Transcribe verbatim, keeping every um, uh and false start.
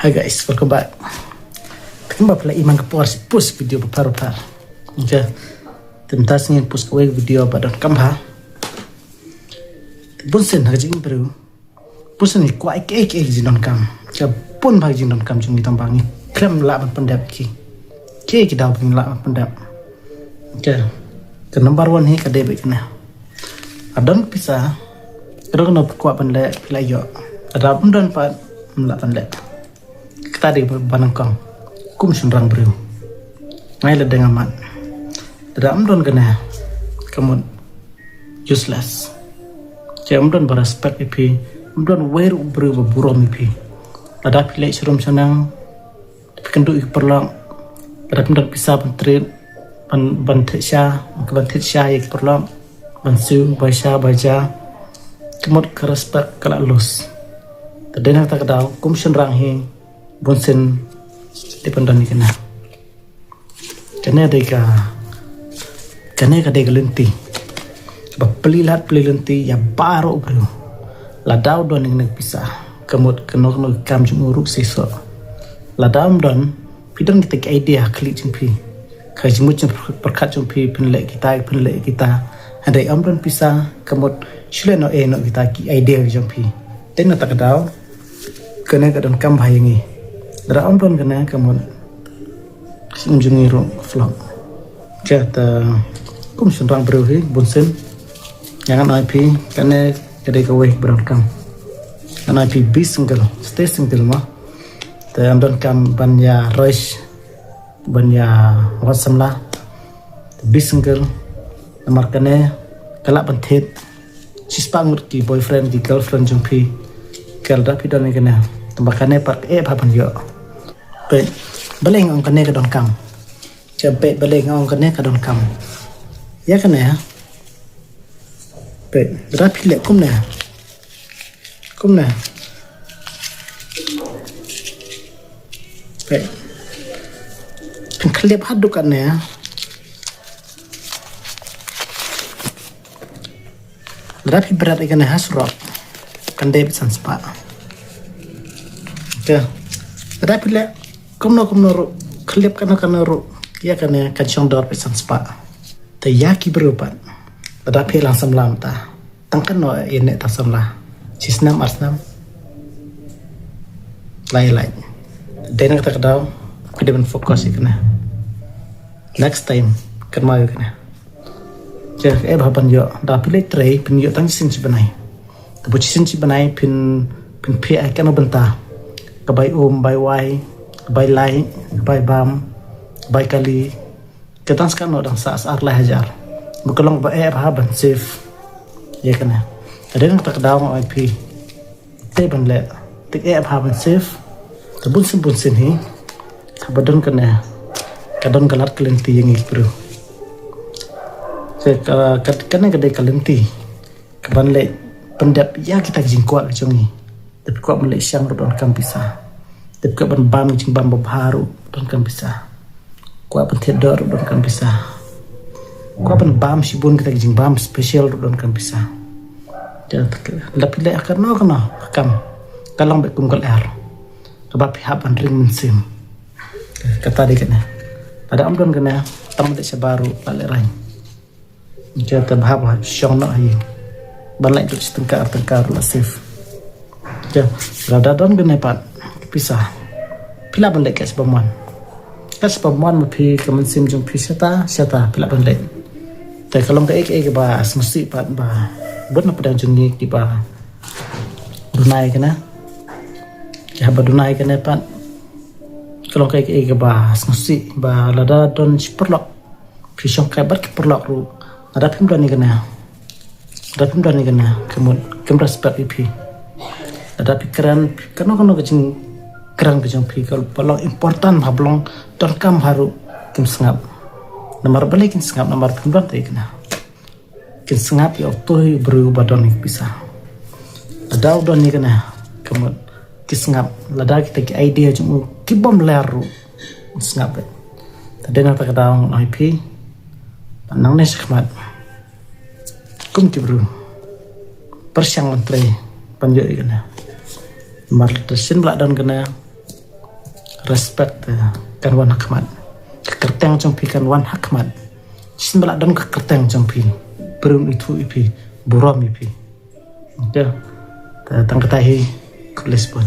Hi guys, welcome back. Te kumba phi la i man ka por shu post video ba phar ba phar. Okay. Te mynta shu ngin post kawei video ba donkam bha. Te bunsien ha ka jingim briew, bunsien ngi kwah ïa kiei kiei ki jingdonkam. Ka bun bha ki jingdonkam jong ngi tang ba ngi khlem lah ban pyndep ïa ki. Kiei ki daw ba ngim lah ban pyndep. Okay. Ka number one hi ka dei beit kane. Lada don pisa, ka don kano phi kwah ban leh, phi lah ïoh. Lada ym don pat, ym lah ban leh. Kata dei ba nyngkong. Kum shynrang briew, nga ïalade nga mad. Lada ym don kane, ka mut useless. Te ym don ba respect ïa phi, ym don uwei ruh u briew ba burom ïa phi. Lada phi leit sharum shaneng, phi kynduh ïa ki paralok, lada phim don pisa ban treat, ban, ban thied sha, ban thied sha ïa ki paralok, ban siew bai sha bai ja, ka mut ka respect ka la lose. Te dei na kata ka daw, kum shynrang hi, bunsien dei ban don ïa kane. Kane dei ka, kane ka dei ka lynti ba plie lad plie lynti ïa baroh u briew. Lada u don ïa kane ka pisa, ka mut kano kano ka kam jong u ruh seisoh. Lada ym don, phi don kita ki idea ha khlieh jong phi, ha jingmut jingpyrkhat jong phi, phin leh kita, phin leh kita. Hynrei ym don pisa, ka mut shu leh noh ei noh kita ki idea jong phi. Te na kata ka daw, kane ka donkam bha ïa ngi. Lada ym don kane, ka mut ka jingim jong ngi ruh ka flop. Te kum shynrang briew hi, bunsien, ngan ai phi, kane ka dei kawei ba donkam. Ngan ai phi, be single, stay single mo. Te ym donkam ban ïa rush, ban ïa wad samla. Te be single. Namar kane ka lah ban thied shispah ngut ki boyfriend ki girlfriend jong phi. Te lada phi don ïa kane, tang ba kane pat ka eh bha ban ïoh. Peit, balei nga ong kane ka donkam? Te peit, balei nga ong kane ka donkam? Ïa kane, peit, lada phi leh kumne, kumne, peit, phin khyllep haduh katne. Lada phi bret ïa kane ha surok, kan dei beit san spah. Okay. Lada phi leh kumno kumno ruh, khyllep kano kano ruh, ïa kane kan shong dor beit san spah. Te ïa ki briew pat, lada phi ïalang samla mynta, tang katno ïa ne tang samla? Shi snem, ar snem? Lai lai. Dei na kata ka daw, phi dei ban focus ïa kane. Next time, kynmaw ïa kane. Te ka eh bha ban ïoh, lada phi leit trei, phin ïoh tang shisien shi bnai. Te bad shisien shi bnai phin, phin peit ïa kano bynta. Ka bai um, bai wai, ka bai lait, ka bai bam, ka bai kali. Ka tang shisha noh dang sah ar lai hajar. Ba ka long ba eh bha ban save ïa kane. Te dei na kata ka daw nga ai phi, te ban leh, te eh bha ban save. Te bunsien bunsien hi, haba don kane, ka don ka lad ka lynti ïa ngi ki briew. Te ka, ka, kane ka dei ka lynti kaban leit pyndep ïa kita ki jingkwah ka jong ngi. Te phi kwah ban leit shang ruh donkam pisa. Te phi kwah ban bam ki jingbam babha ruh donkam pisa. Kwah ban thied doh ruh donkam pisa. Kwah ban bam shibun kita ki jingbam special ruh donkam pisa. Te lada phi leit ha kano kano ka kam, ka long beit kum ka lyer kaba phi hap ban ring mynsiem. Kata dei kane. Lada ym don kane, tang ban leit shabar ruh la lehraiñ. Te bha bha shong noh ha ïing. Ban lait lut shi tyngka ar tyngka ruh la save. Te lada don kane pat pisa, phi lah ban leit kat shaba mon. Kat shaba mon ma phi, ka mynsiem jong phi shata shata phi lah ban leit. Te ka long kaei kaei kaba sngewsih pat ba bun na pdeng jong ngi kiba duna ïa kane. Ki haba duna ïa kane pat, ka long kaei kaei kaba sngewsih ba lada don shi paralok phi shongkai bad ki paralok ruh, lada phim don ïa kane, lada phim don ïa kane, ka mut kim respect ïa phi. Lada phi kren, kano kano ka jingkren ka jong phi kaba long important bha, ba long donkam bha ruh, kim sngap. Namar balei kin sngap? Namar phim don te ïa kane. Kin sngap ïa uto hi u briew ba don ïa pisa. Lada u don ïa kane, ka mut ki sngap. Lada kita ki idea jong u ki bym lyer ruh, un sngap beit. Te dei na kata ka daw nga ong ïa phi, ban nangne shakhmat kum ki briew, pyrshang ban trei ban ïoh ïa kane. Namar te shisien ba la don kane, Respect, eh, kan wan ha khmat. Ka kyrteng jong phi kan wan ha khmat. Shisien ba la don ka kyrteng jong phi, briew un ithuh ïa phi, burom ïa phi. Te, te tang kata hi, khublei shibun.